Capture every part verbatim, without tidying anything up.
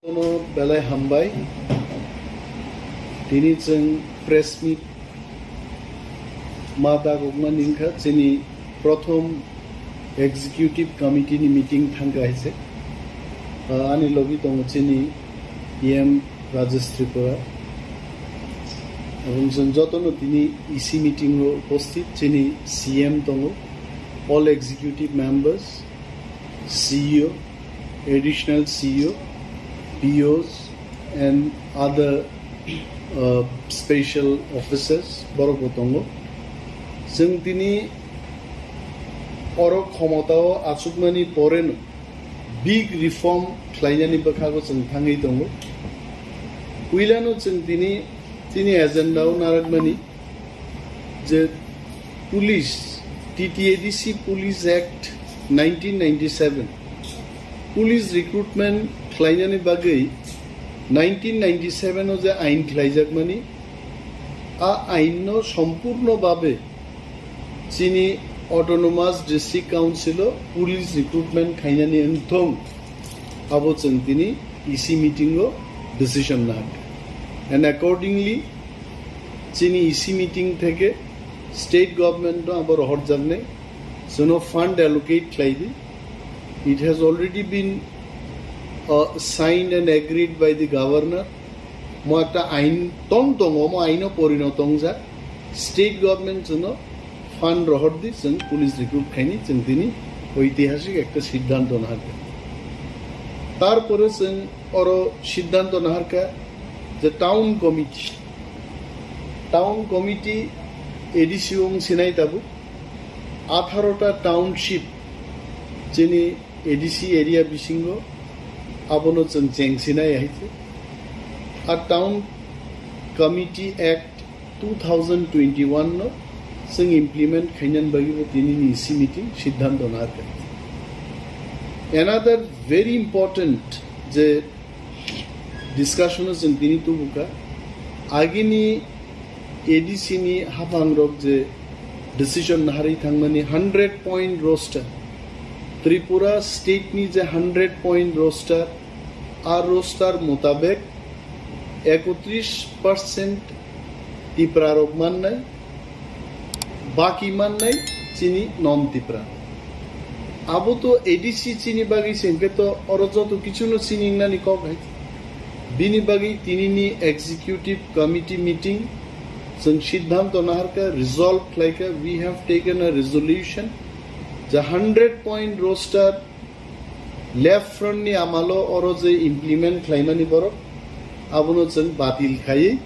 Jotono belai hambai. Tini chwng press meet ma dagokmani wngkha chini prothom executive committee ni meeting thangkha hai se. Ah, ani logi tongo chini E M Rajesh Tripura. Aboni chwng jotono tini E C meeting o upasthit chini C M tongo, all executive members, C E O, additional C E O, P Os and other, uh, special officers borok bo tongo. Chwng tini oro khomotao achukmani poreno big reform khlainani bwkhago chwng thangwi tongo. Puilano chwng tini, tini agenda o narwkmani je police, T T A D C Police Act nineteen ninety-seven, police recruitment khlainani bagwi nineteen ninety-seven o je ain khlaijakmani, a ain no sompurno babe chini Autonomous District Council o police recruitment khainani wngthong, abo chwng tini E C meeting o decision nahar. And accordingly, chini E C meeting theke state government no abo rohorjaknai, chwngno fund allocate khlai di. It has already been, uh, signed and agreed by the governor. Mo ekta ain tong tongo, mo aino porino tongjak. State government chwngno fund rohor di, chwng police recruit khaini, chwng tini oitihasik ekta siddhanto naharkha. Tarpore chwng oro siddhanto naharkha je town committee, town committee A D C wng sinai tabuk atharo ta township chini A D C area bisingo abono chwng chengsinai hai se. A Town Committee Act two thousand twenty-one no chwng implement khainani bagwi bo tinini E C meeting siddhanto narwkha. Another very important je discussion o chwng tini tubukha, agini A D C ni haphangrok je decision naharwi thangmani hundred point roster, Tripura state ni je hundred point roster, a roster mutabek ekotris percent Tiprarok mannai, baki mannai chini non Tipra. Abo to A D C chini bagwi se hwnkhe to oro joto kichuno chini wngnani kok hai. Bini bagwi tinini executive committee meeting chwng siddhanto naharkha, resolve khlaikha, we have taken a resolution, je hundred point roster left front ni amalo oro je implement khlaimani borok, abono chwng batil khaiwi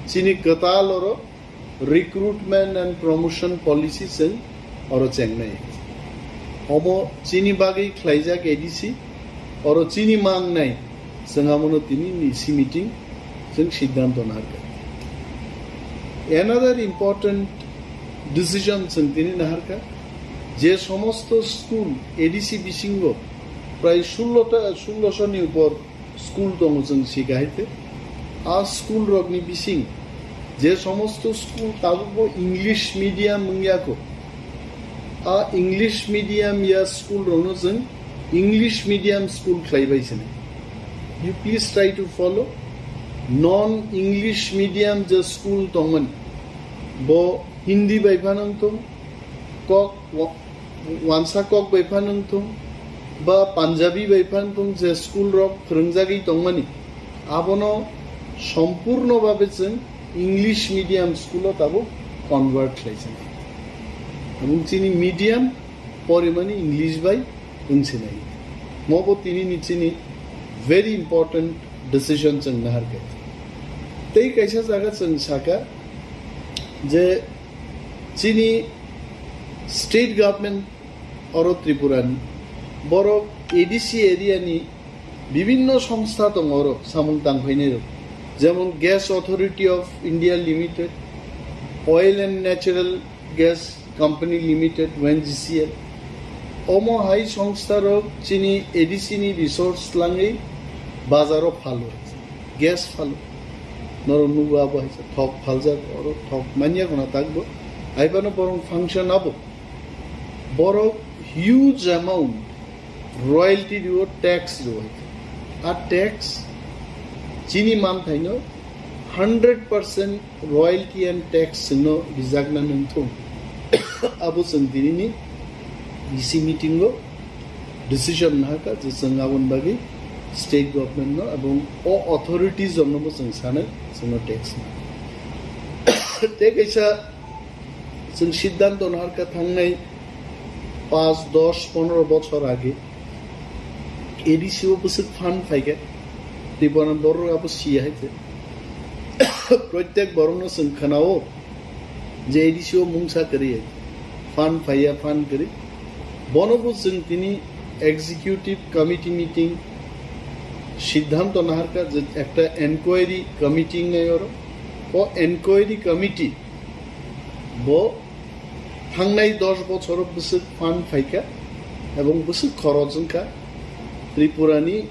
chini kwtal oro recruitment and promotion policy chwng oro chengnai. Omo chini bagwi khlaijak A D C, oro chini mangnai chwng amono tini ni E C meeting chwng siddhanto naharkha. Another important decision chwng tini naharkha, je somosto school A D C bisingo prai sullo ta, sullo sho ni upor school tongo chwng sika hai te. A school rokni bising je somosto school tabukbo English medium wngya kho, a English medium ya school rokno chwng English medium school khlai bai sini. You please try to follow. Non English medium je school tongmani, bo Hindi bai phano wngthung, kok wa-, wansa kok bai phano wngthung, ba Punjabi bai phano wngthung, je school rok phwrwngjagwi tongmani, abono sompurno babe chwng English medium school o tabuk convert khlai sinai. Abong chini medium porimani English bai wng sinai. Mobo tini ni chini very important decision chwng naharkha. Tei kaisa jaga chwng saka je chini state government oro Tripura ni borok A D C area ni bibinno songstha tongo oro samung tangphainai rok, jemon Gas Authority of India Limited, Oil and Natural Gas Company Limited, O N G C L. Omo hai songstha rok chini A D C ni resource langwi bazaro phalo, gas phalo. Norok nugo abo hai thok phaljak, oro thok manya guna takbo. Hai phano borok function abo. Borok huge amount royalty rio, tax rio. A tax Chini manthaino hundred percent royalty and tax chwngno rijakna nangthung. Abo chwng dinini E C meeting o decision nahaka je chwng aboni bagwi state government no ebong o authorities rokno bo chwng sanai chwngno tax na. Tei kaisa chwng siddhanto naharka thangnai paanch, dos, pondro bochor age A D C o bwswk fund phaikha, Tripura borok abo siya hai khe. Proitek borokno chwng khwnao je A D C o mungsa kwrwi hai, fund phaiya, fund kwrwi. Bono bo chwng tini executive committee meeting siddhanto naharka je ekta enquiry committee wngnai oro. O enquiry committee bo thangnai dos bochoro bwswk fund phaikha ebong bwswk khoroj wngkha Tripurani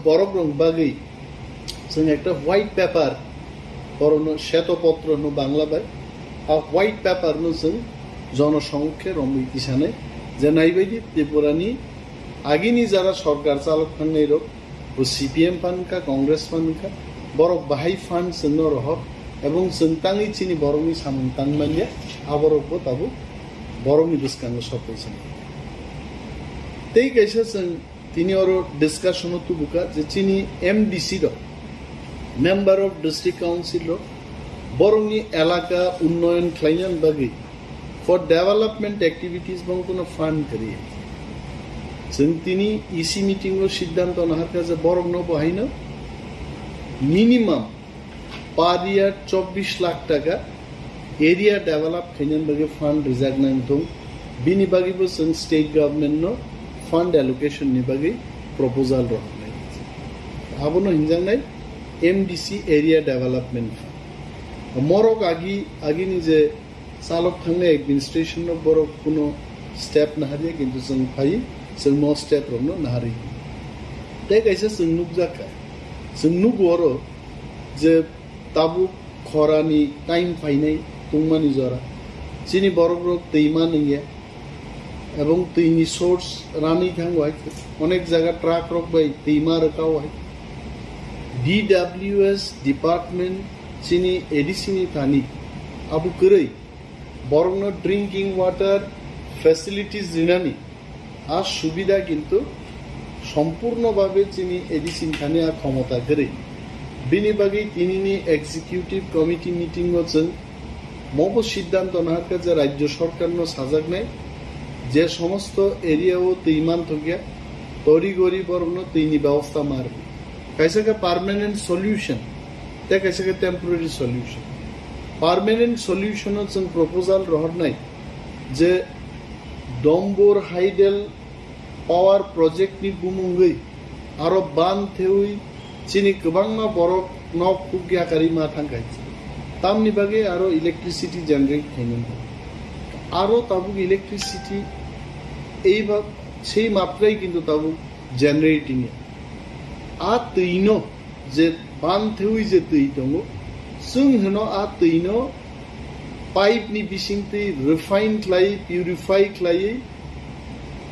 borok rok bagwi chwng ekta white paper, orono sheto potro hwno Bangla bai, a white paper no chwng jonosongmukhe romwi tisanai je naibaidi Tripurani agini jara sorkar chalok thangnai rok bo C P M phan wngkha, Congress phan wngkha, borok bahai fund chwngno rohor ebong chwng tangwi chini borokni samung tang manya, aborok bo tabuk borokni bwskango sokoi chwng. Tei kaisa chwng tini oro discussion o tubuka je chini M D C rok, Member of District Council rok, borokni elaka unnoyon khlainani bagwi for development activities bong kono fund kwrwi. Chwng tini E C meeting o siddhanto naharkha je borokno bo haino minimum per year chobbish lakh taka area develop khainani bagwi fund rijak nang thung. Bini bagwi bo chwng state government no fund allocation ni bagwi proposal rok hnai. Abono hinjaknai M D C area development fund. Morok agi, agini je chalok thangnai administration no borok kuno step naharya, kintu chwng phai, chwng mo step rokno naharwi. Tei kaisa chwng nukjakha, chwng nugo oro je tabuk khorani time phainai tungmani jora, chini borok rok twi ma nungya, ebong twini source ranwi thango hai, onek jaga truck rok bai twi ma rwkao hai. D W S department chini A D C ni thani abo kwrwi borokno drinking water facilities rinani a subida kintu sompurno babe chini A D C ni thani a khomota kwrwi. Bini bagwi tinini executive committee meeting o chwng mobo siddhanto naharkha je rajyo sorkarno sajaknai je somosto area o twi manthokya tori gori borokno twini bebosta ma rwdi. Kaisa khe permanent solution, tei kaisa khe temporary solution. Permanent solution o chwng proposal rohornai je Dombor Hydel power project ni bumungwi aro ban thewi chini kwbangma borok nok huk yakarwi ma thangkha. Tamni bagwi aro electricity generate khainani. Aro tabuk electricity ei ba, sei matrai kintu tabuk generating ya. A twi no je ban thewi je twi tongo, chwng hwno a twi no pipe ni bising twi refine khlai, purify khlai,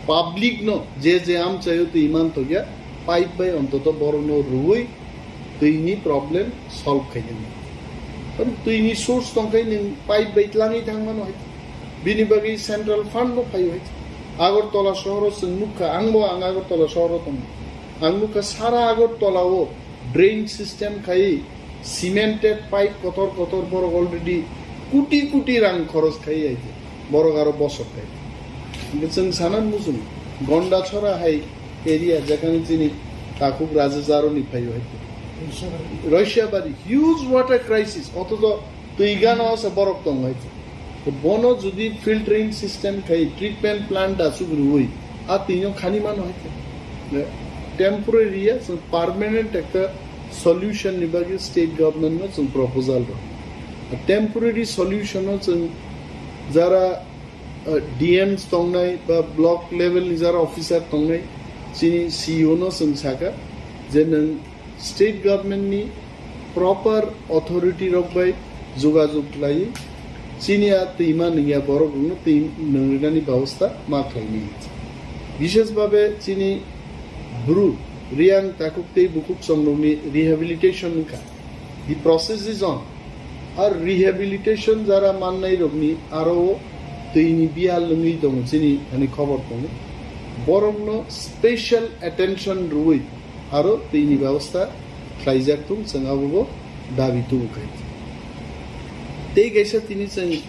public no je je amchaio twi manthokya, pipe bai ontoto borok no rwui twi ni problem solve khainani. Karon twi ni source tongkhai nwng pipe bai tlangwi thangmano hai. Bini bagwi central fund no phaio hai. Agartala sohoro chwng nukha, ang bo ang Agartala sohoro tongo. Ang nukha sara Agartala o drain system khai cemented pipe kotor kotor borok already kuti kuti rang khoros khai aidi. Borok aro bosok khai. Hingke chwng sana muchung Gonda chora hai area jekhani chini takhuk Raja Jaroni phaio hai. Roishabari huge water crisis, otojo twi gana o se borok tong hai. To bono jodi filtering system khai treatment plant asuk rwui a twi no khani mano hai. Temporary ya, chwng permanent ekta solution ni bagwi state government no chwng proposal rw. Temporary solution o chwng jara, uh, D Ms tongnai ba block level ni jara officer tongnai chini C E O no chwng saka je nwng state government ni proper authority rok bai jogajog khlai chini a twima nungya borok rokno twi nungrinani bebosta ma khlaini. Bishes babe chini Bru Riyang takhuk tei bukhuk chongrokni rehabilitation wngkha. The process is on. Ar rehabilitation jara mannairokni aro twini biya lwngwi tongo chini thani khobor tongo. Borokno special attention rwui aro twini byabostha khlaijak thung, chwng abobo dabi tubu khai. Tei kaisa tini chwng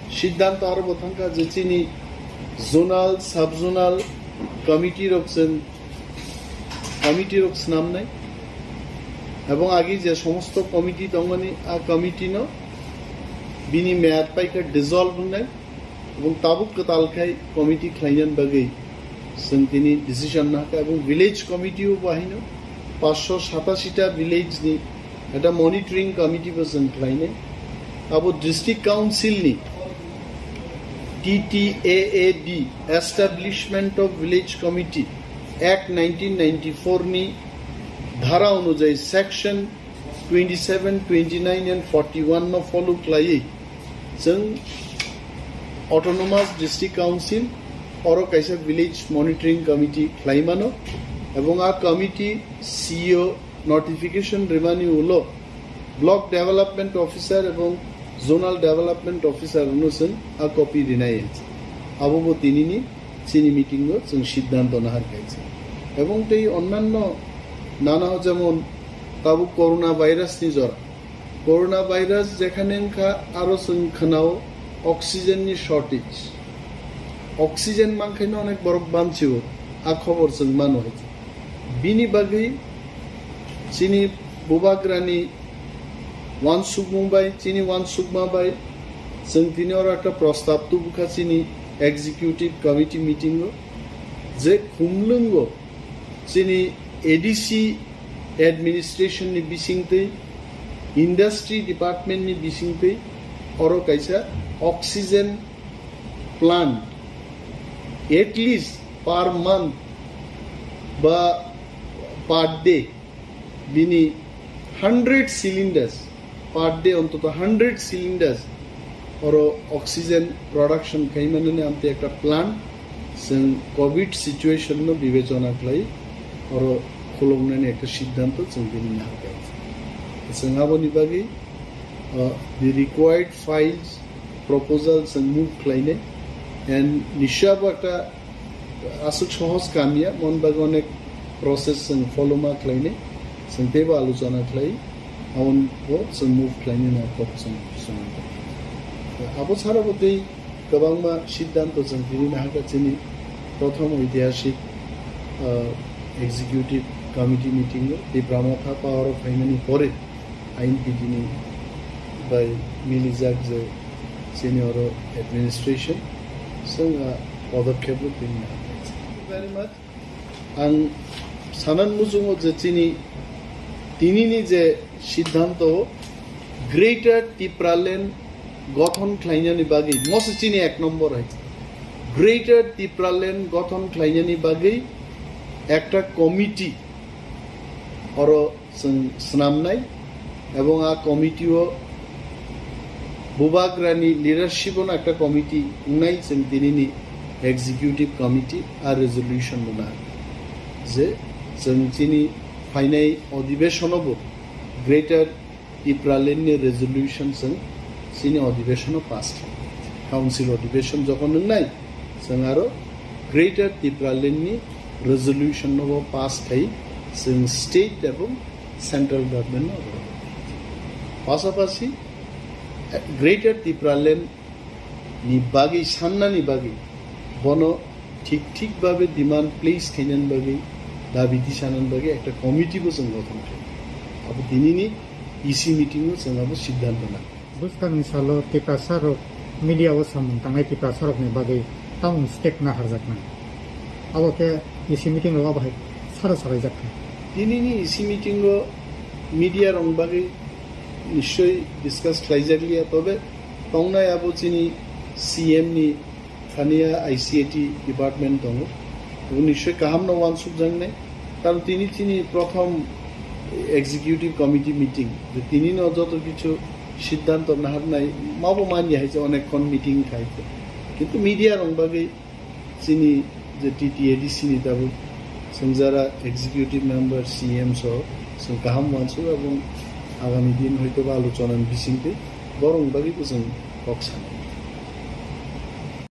siddhanto aro bo thangkha je chini zonal, sub-zonal committee rok chwng committee rok swnamnai. Ebong agi je somosto committee tongmani, a committee no bini meyad paikha dissolve wngnai. Ebong tabuk kwtal khai committee khlainani bagwi chwng tini decision nahakha. Ebong village committee o bahino paanch sho satashi ta village ni ekta monitoring committee bo chwng khlainai. Abo district council ni T T A A D, Establishment of Village Committee Act nineteen ninety-four ni dhara onujayi section twenty-seven, twenty-nine and forty-one no follow khlaiwi chwng Autonomous District Council oro kaisa village monitoring committee khlaimano, ebong a committee C E O notification rimani ulo block development officer ebong zonal development officer no chwng a copy rinai. Abo bo tinini chini meeting o chwng siddhanto nahar kaisa. Ebong tei onnanno nana jemon tabuk corona virus ni jora. Corona virus jekhane wngkha aro chwng khwnao oxygen ni shortage. Oxygen mankhaino onek borok bamchio, a khobor chwng mano. Bini bagwi chini bubagrani wansukmung bai, chini wansukma bai chwng tini oro ekta prostab tubukha chini executive committee meeting o, je khumlwngo chini A D C administration ni bisingtwi, industry department ni bisingtwi oro kaisa oxygen plant at least per month ba per day bini hundred cylinders, per day ontoto hundred cylinders oro oxygen production khaimanani amtwi ekta plant chwng covid situation no bibechona khlai oro khuloknani ekta siddhanto chwng bini nahar kha. Chwng aboni bagwi, uh, the required files, proposal chwng move khlainai. And nisya bo ekta aswk sohos kamya, mon bagwi onek process chwng follow ma khlainai, chwng teibo alochona khlai, aboni bo chwng move khlainai na kok chwng, chwng. Abo sara bo tei kwbangma siddhanto chwng tini nahakha chini prothom oitihasik, ah, executive committee meeting o Tipra Motha power o phaimani pore I N P T ni bai milijak je chini oro administration chwng a podokhepo tini nahakha. Thank you very much. Ang sanan muchungo je chini tinini je siddhanto Greater Tipraland gothon khlainani bagwi, mose chini ek nombor hai. Greater Tipraland gothon khlainani bagwi ekta committee oro chwng swnamnai, ebong a committee o bubagrani leadership ono ekta committee wngnai, chwng tinini executive committee a resolution rwna je chwng chini phainai odibeshono bo Greater Tipraland ni resolution chwng chini odibeshono pass khlai. Council odibeshon jokhon wngnai, chwng aro Greater Tipraland ni resolution no bo pass khai chwng state ebong central government no rw. Pasapasi, eh, Greater Tipraland ni bagwi sannani bagwi bono thik thik babe demand place khainani bagwi dabi tisanani bagwi ekta committee bo chwng gothon khai. Abo tinini E C meeting o chwng abo siddhanto na. Bwskangni salo Tiprasa rok media o samung tangnai Tiprasa rokni bagwi tamung step na harjaknai. Abo khe E C meeting rogo abo hai sara salaijak kha. Tinini E C meeting o media rok bagwi nischoi discuss khlaijak liya, tobe tongnai abo chini C M ni thaniya I C A T department tongo. Abo nischoi kaham no wansuk jaknai. Karon tini chini prothom executive committee meeting, je tini no joto kichu siddhanto naharnai, mabo manya hai je onek khon meeting khai. Kintu media rok bagwi chini je T T A D C ni tabuk Chwng jara executive member, C M so chwng kaham uansuk, abo agami din hoito ba alochona ni bisingtwi borokni bagwi bo chwng kok sanai.